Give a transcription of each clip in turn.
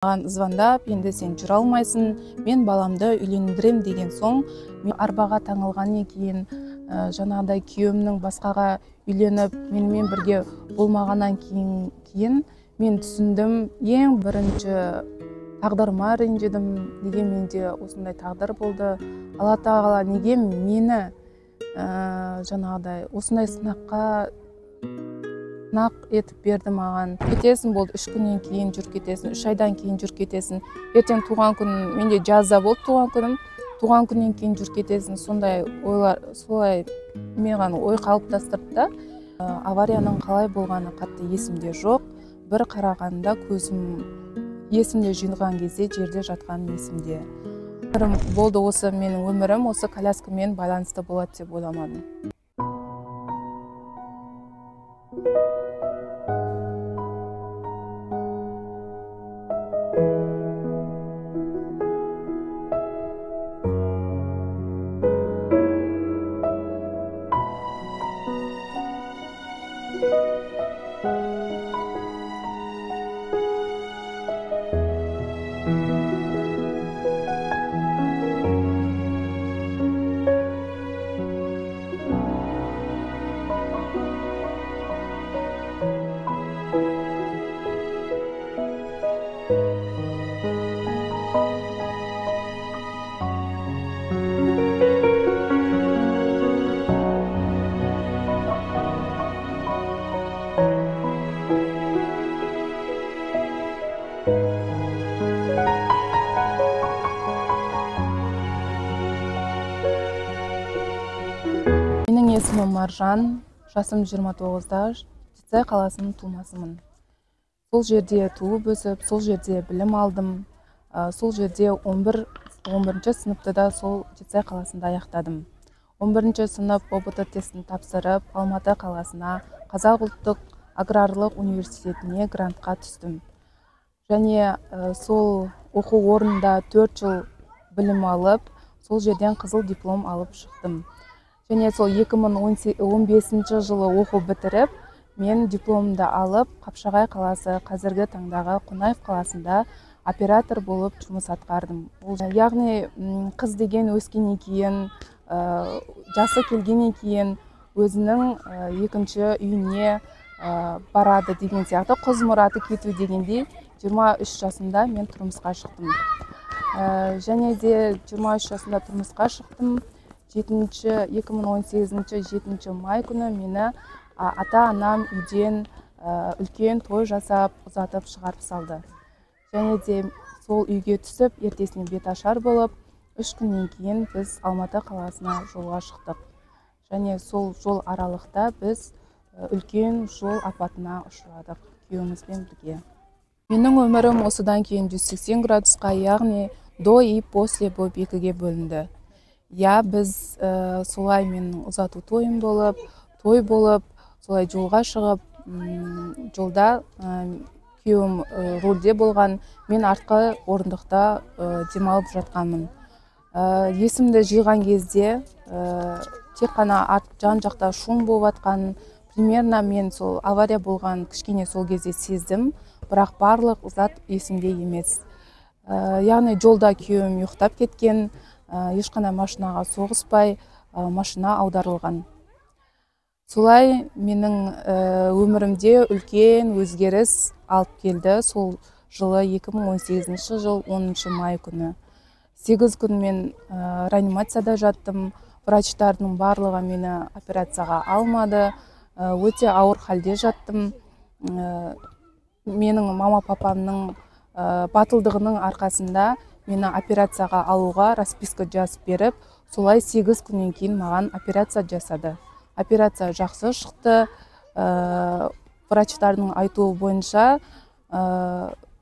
Маған звондап, енді сен жүре алмайсың, мен баламды үйлендірем деген соң, мен арбаға таңылғаннан кейін, жаңағыдай күйеуімнің басқаға үйленіп, менімен бірге болмағаннан кейін мен түсіндім, ең бірінші тағдырыма ренжідім, неге менде осындай тағдыр болды, Алла тағала неге мені жаңағыдай осындай сынаққа сынақ етіп берді маған. Кетесің болды, 3 күннен кейін жүріп кетесің, 3 айдан кейін жүріп кетесің. Ертең туған күн, менде жазда болды туған күнім, туған күннен кейін жүріп кетесің. Сондай ойлар, солай маған ой қалыптастырды да. Аварияның қалай болғаны қатты есімде жоқ. Бір қарағанда көзім есімде жиған кезде жерде жатқаным есімде. Өмірім болды, осы менің өмірім осы коляскамен байланысты болады деп ойламадым. Менің есімім Маржан, жасым 29-да, Жетісай қаласының тумасымын. Сол жерде туып өсіп, сол жерде білім алдым. Сол жерде 11-ші сыныпты да сол Жетісай қаласында аяқтадым. 11-ші сынып ҰБТ тестін тапсырып, Алматы қаласына Қазақ ұлттық аграрлық университетіне грантқа түстім. Және сол оқу орнында 4 жыл білім алып, сол жерден қызыл диплом алып шықтым. Және сол 2015 жылы оқу бітіріп, мен дипломымды алып, Қапшағай қаласы, қазіргі таңдағы Қонаев қаласында оператор болып жұмыс атқардым. Яғни, қыз деген өскеннен кейін, жасы келгеннен кейін өзінің екінші үйіне барады деген сияқты, қыз мұраты кету дегендей, 23 жасымда мен тұрмысқа шықтым. Және де 23 жасымда тұрмысқа шықтым. 2018 жетінші май күні мені ата-анам үйден үлкен той жасап, ұзатып шығарып салды. Және де сол үйге түсіп, ертесіне беташар болып, 3 күннен кейін біз Алматы қаласына жолға шықтық. Және сол жол аралықта біз үлкен жол апатына ұшырадық күйеуімізбен бірге. Менің өмірім осыдан кейін 180 градусқа, яғни до и после болып екіге бөлінді. Я, біз солай менің ұзату тойым болып, той болып, солай жолға шығып, жолда күйеуім рульде болған, мен артқы орындықта демалып жатқанмын. Есімді жиған кезде тек қана жан жақта шум болып жатқан, примерно мен сол авария болған кішкене сол кезде сездім, бірақ барлық зат есімде емес. Яғни жолда күйеуім ұйықтап кеткен, ешқандай машинаға соғыспай, машина аударылған. Солай менің өмірімде үлкен өзгеріс алып келді сол жылы 2018 жыл 10 май күні. 8 күн мен реанимацияда жаттым, врачтардың барлығы мені операцияға алмады, өте ауыр халде жаттым. Менің мама папамның батылдығының арқасында мені операцияға алуға расписка жазып беріп, солай 8 күннен кейін маған операция жасады. Операция жақсы шықты. Врачтардың айтуы бойынша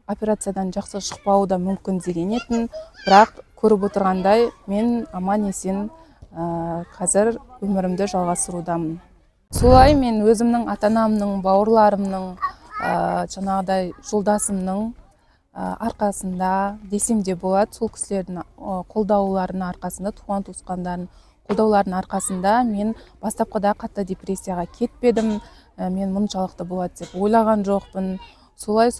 операциядан жақсы шықпауы да мүмкін деген етін, бірақ көріп отырғандай мен аман-есен қазір өмірімді жалғастырудамын. Солай мен өзімнің ата-анамның, бауырларымның, жаңағыдай жолдасымның арқасында десем де болады, сол кісілердің қолдауларының арқасында, туған туысқандардың қолдауларының арқасында мен бастапқыда қатты депрессияға кетпедім. Мен мұншалықты болады деп ойлаған жоқпын. Солай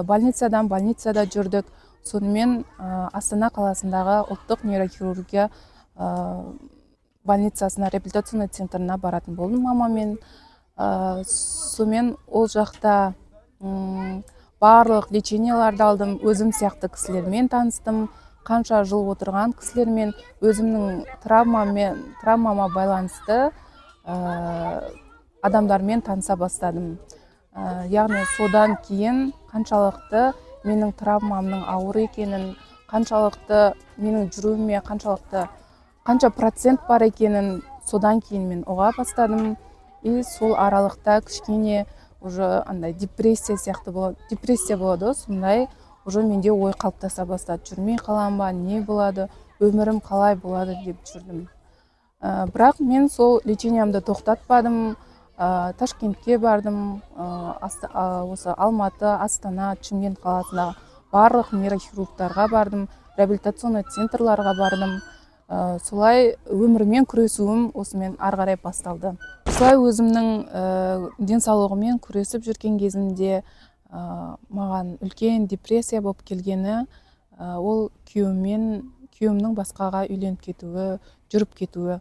больницадан больницада жүрдік. Сонымен Астана қаласындағы ұлттық нейрохирургия больницасына, реабилитационный центрына баратын болдым мамамен. Сонымен ол жақта барлық леченияларды алдым, өзім сияқты кісілермен таныстым, қанша жыл отырған кісілермен, өзімнің травмама байланысты адамдармен таныса бастадым. Яғни содан кейін қаншалықты менің травмамның ауыр екенін, қаншалықты менің жүруіме қанша процент бар екенін содан кейін мен ұға бастадым. И сол аралықта кішкене уже андай депрессия сияқты болады, депрессия болады ғой, сондай уже менде ой қалыптаса бастады. Жүрмей қалам ба, не болады, өмірім қалай болады деп жүрдім. Бірақ мен сол лечениямды тоқтатпадым. Ташкентке бардым, осы Алматы, Астана, Шымкент қаласындағы барлық нейрохирургтарға бардым, реабилитационный центрларға бардым. Солай өмірмен күресуім осымен ары қарай басталды. Солай өзімнің денсаулығыммен күресіп жүрген кезімде маған үлкен депрессия болып келгені ол күйеуімнің басқаға үйленіп кетуі, жүріп кетуі.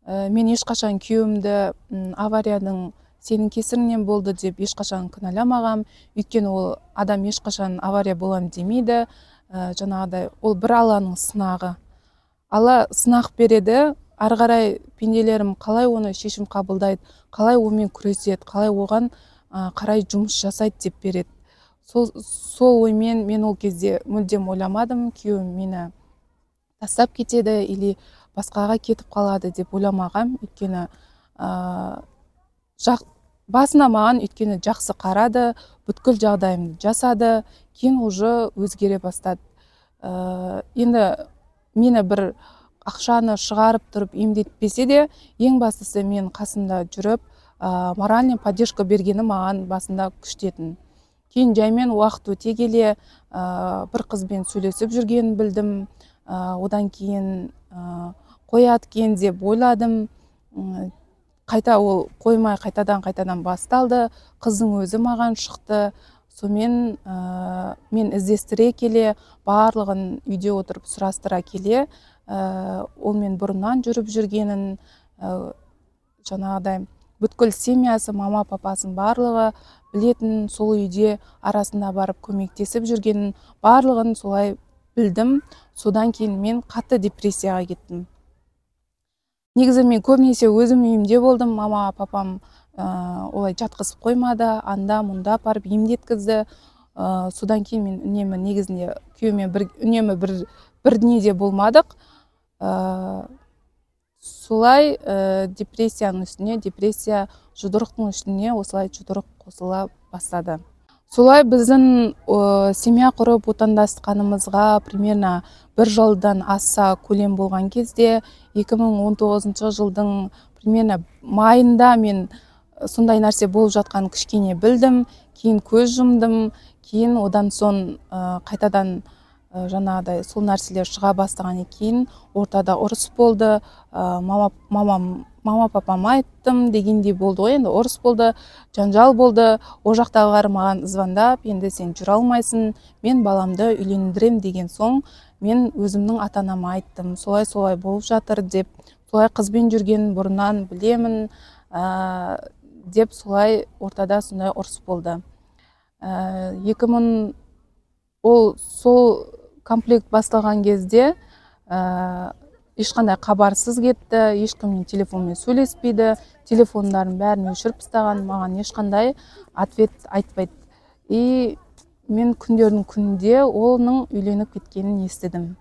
Мен ешқашан күйеуімді аварияның сенің кесірінен болды деп ешқашан кінәламағам. Өйткені ол адам ешқашан авария болам демейді. Жаңағыдай ол бір Алланың сынағы. Алла сынақ береді, ары қарай пенделерім қалай оны шешім қабылдайды, қалай онымен күреседі, қалай оған қарай жұмыс жасайды деп береді. Сол оймен мен ол кезде мүлдем ойламадым, күйеуім мені тастап кетеді или басқаға кетіп қалады деп ойламағам. Өйткені басына маған өйткені жақсы қарады, бүткіл жағдайымды жасады, кейін уже өзгере бастады. Енді мені бір ақшаны шығарып тұрып емдетпесе де, ең бастысы мен қасында жүріп, моральный поддержка бергені маған басында күштетін. Кейін жаймен уақыт өте келе, бір қызбен сөйлесіп жүргенін білдім. Одан кейін қояды екен деп ойладым. Қайта ол қоймай қайтадан басталды. Қыздың өзі маған шықты. Сонымен мен іздестіре келе, барлығын үйде отырып сұрастыра келе, ол мен бұрыннан жүріп жүргенін, жаңағыдай бүткіл семьясы, мама, папасын барлығы білетін, сол үйде арасында барып көмектесіп жүргенін барлығын солай білдім. Содан кейін мен қатты депрессияға кеттім. Негізі мен көбінесе өзім үйімде болдым, мама, папам олай жатқызып қоймады, анда мұнда апарып емдеткізді. Содан кейін мен үнемі негізінде күйеуіммен үнемі бір дүниеде болмадық. Солай депрессияның үстіне депрессия, жұдырықтың үстіне осылай жұдырық қосыла бастады. Солай біздің семья құрып отандасқанымызға примерно бір жылдан аса көлем болған кезде, 2019 жылдың примерно майында мен сондай нәрсе болып жатқан кішкене білдім, кейін көз жұмдым, кейін одан соң қайтадан жаңағыдай сол нәрселер шыға бастағаннан кейін ортада ұрыс болды. Мама папама айттым дегендей болды ғой, енді ұрыс болды, жанжал болды. Ол жақтағылар маған звондап, енді сен жүре алмайсың, мен баламды үйлендірем деген соң мен өзімнің ата-анама айттым, солай-солай болып жатыр деп, солай қызбен жүргенін бұрыннан білемін деп солай ортада сондай ұрыс болды. 2000 ол сол конфликт басталған кезде ешқандай хабарсыз кетті, ешкіммен телефонмен сөйлеспейді, телефондарын бәрін өшіріп тастаған, маған ешқандай ответ айтпайды. И мен күндердің күнінде оның үйленіп кеткенін естідім.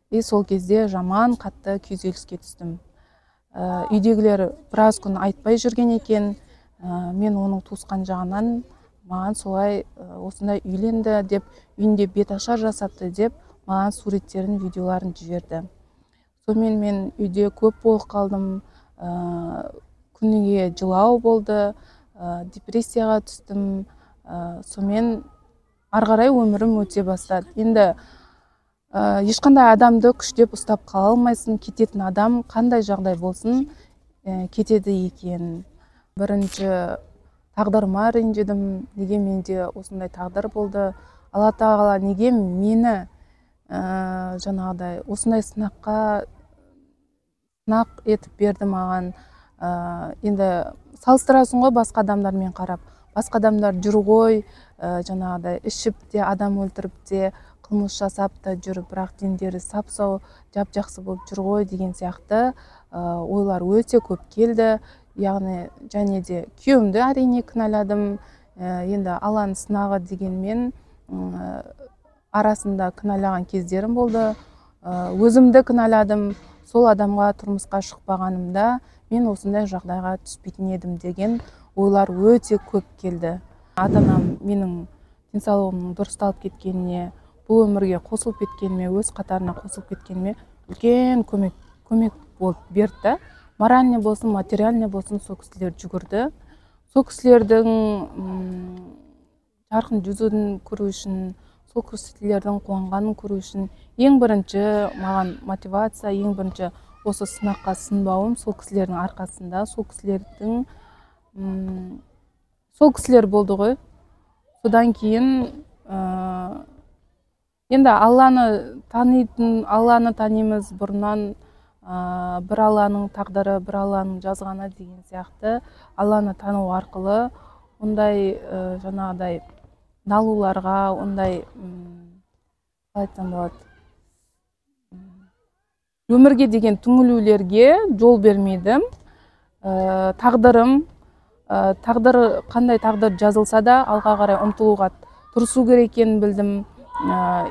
И сол кезде жаман қатты күйзеліске түстім. Үйдегілер біраз күн айтпай жүрген екен, мен оның туысқан жағынан маған солай осындай үйленді деп, үйінде беташар жасапты деп маған суреттерін, видеоларын жіберді. Сонымен мен үйде көп болып қалдым, күніге жылау болды, депрессияға түстім. Сонымен ары қарай өмірім өте бастады. Енді ешқандай адамды күштеп ұстап қала алмайсың, кететін адам қандай жағдай болсын кетеді екен. Бірінші Тағдырыма ренжідім, неге менде осындай тағдыр болды, Алла тағала неге мені жаңағыдай осындай сынақ етіп берді маған. Енді салыстырасың ғой басқа адамдармен қарап, басқа адамдар жүр ғой, жаңағыдай ішіп те, адам өлтіріп те, қылмыс жасап та жүр, бірақ дендері сап-сау, жап-жақсы болып жүр ғой деген сияқты ойлар өте көп келді. Яғни және де күйеуімді әрине кінәладым. Енді Алланың сынағы дегенмен арасында кінәлаған кездерім болды. Өзімді кінәладым, сол адамға тұрмысқа шықпағанымда мен осындай жағдайға түспейтін едім деген ойлар өте көп келді. Ата-анам менің денсаулығымның дұрысталып кеткеніне, бұл өмірге қосылып кеткеніме, өз қатарына қосылып кеткеніме үлкен көмек болып берді. Моральный болсын, материальный болсын, сол кісілер жүгірді. Сол кісілердің жарқын жүзін көру үшін, сол кісілердің қуанғанын көру үшін ең бірінші маған мотивация, ең бірінші осы сынаққа сынбауым сол кісілердің арқасында, сол кісілер болды ғой. Содан кейін енді Алланы танитын, Алланы танимыз бұрыннан, бір Алланың тағдыры, бір Алланың жазғаны деген сияқты. Алланы тану арқылы ондай жаңағыдай налуларға, ондай, қалай айтсам болады, өмірге деген түңілулерге жол бермедім. Тағдыр, қандай тағдыр жазылса да алға қарай ұмтылуға тырысу керек екенін білдім.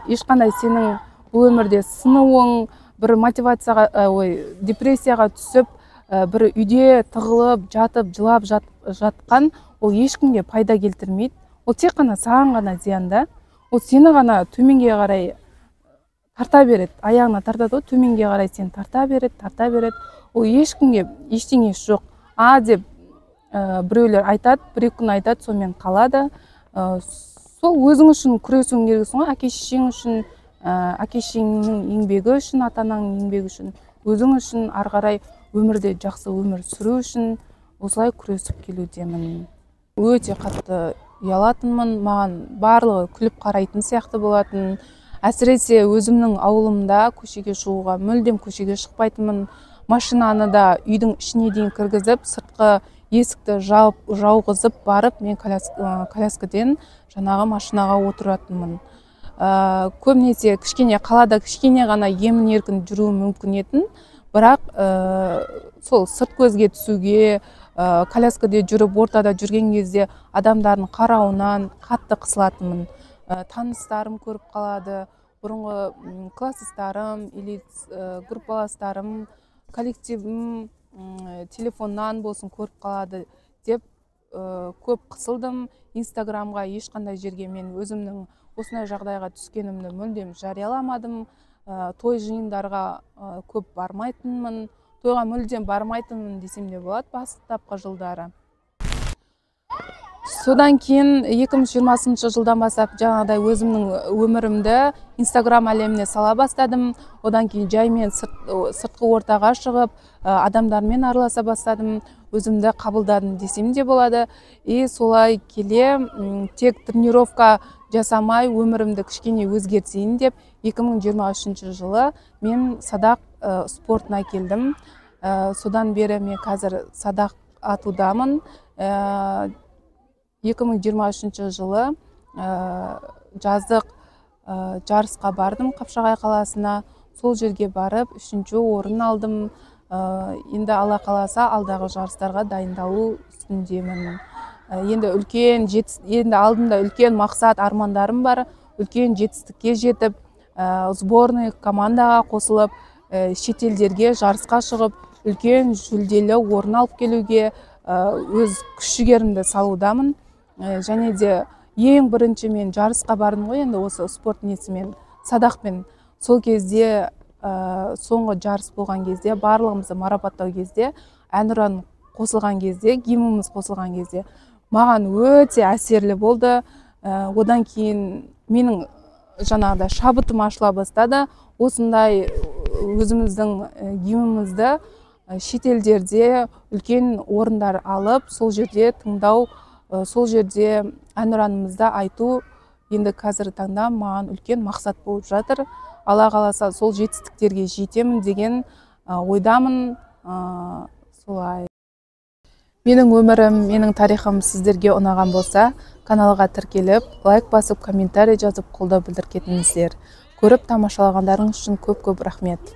Ешқандай сенің бұл өмірде сынуың, бір мотивацияға, ой, депрессияға түсіп, бір үйде тығылып, жатып, жылап жатқан, ол ешкімге пайда келтірмейді. Ол тек қана саған ғана зиян да. Ол сені ғана төменге қарай тарта береді, аяғына тартады ғой, төменге қарай сені тарта береді, тарта береді. Ол ешкімге ештеңесі жоқ. А деп біреулер айтады, бір-екі күн айтады, сонымен қалады. Сол өзің үшін күресуің керексің ғой, әке шешең үшін, әке шешеңнің еңбегі үшін, ата-анаңның еңбегі үшін, өзің үшін ары қарай өмірде жақсы өмір сүру үшін осылай күресіп келудемін. Өте қатты ұялатынмын, маған барлығы күліп қарайтын сияқты болатын. Әсіресе өзімнің ауылымда көшеге шығуға мүлдем көшеге шықпайтынмын. Машинаны да үйдің ішіне дейін кіргізіп, сыртқы есікті жауғызып барып, мен коляскіден жаңағы машинаға отыратынмын. Көбінесе кішкене қалада кішкене ғана емін еркін жүруім мүмкін етін, бірақ сол сырт көзге түсуге, коляскіде жүріп, ортада жүрген кезде адамдардың қарауынан қатты қысылатынмын. Таныстарым көріп қалады, бұрынғы класстастарым или группаластарым, коллективім телефоннан болсын көріп қалады деп көп қысылдым. Инстаграмға ешқандай жерге мен өзімнің осындай жағдайға түскенімді мүлдем жарияламадым. Той жиындарға көп бармайтынмын, тойға мүлдем бармайтынмын десем де болады бастапқы жылдары. Содан кейін 2020 жылдан бастап жаңағыдай өзімнің өмірімді Инстаграм әлеміне сала бастадым. Одан кейін жаймен сыртқы ортаға шығып, адамдармен араласа бастадым, өзімді қабылдадым десем де болады. И солай келе тек тренировка жасамай өмірімді кішкене өзгертейін деп 2023 жылы мен садақ спортына келдім. Содан бері мен қазір садақ атудамын. 2023 жылы жаздық жарысқа бардым Қапшағай қаласына. Сол жерге барып 3-ші орын алдым. Енді Алла қаласа алдағы жарыстарға дайындалу үстіндемін. Енді үлкен енді алдымда үлкен мақсат, армандарым бар. Үлкен жетістікке жетіп, сборный командаға қосылып, шетелдерге жарысқа шығып, үлкен жүлделі орын алып келуге өз күш-жігерімді салудамын. Және де ең бірінші мен жарысқа бардым ғой енді осы спорт несімен, садақпен. Сол кезде, соңғы жарыс болған кезде, барлығымызды марапаттау кезде, әнұран қосылған кезде, гимніміз қосылған кезде маған өте әсерлі болды. Одан кейін менің жаңағыдай шабытым ашыла бастады. Осындай өзіміздің гимнімізді шетелдерде үлкен орындар алып, сол жерде тыңдау Сол жерде әнұранымызды айту енді қазіргі таңда маған үлкен мақсат болып жатыр. Алла қаласа, сол жетістіктерге жетемін деген ойдамын. Солай. Менің өмірім, менің тарихым сіздерге ұнаған болса, каналға тіркеліп, лайк басып, комментарий жазып, қолдау білдіріп кетіңіздер. Көріп тамашалағандарыңыз үшін көп көп рахмет.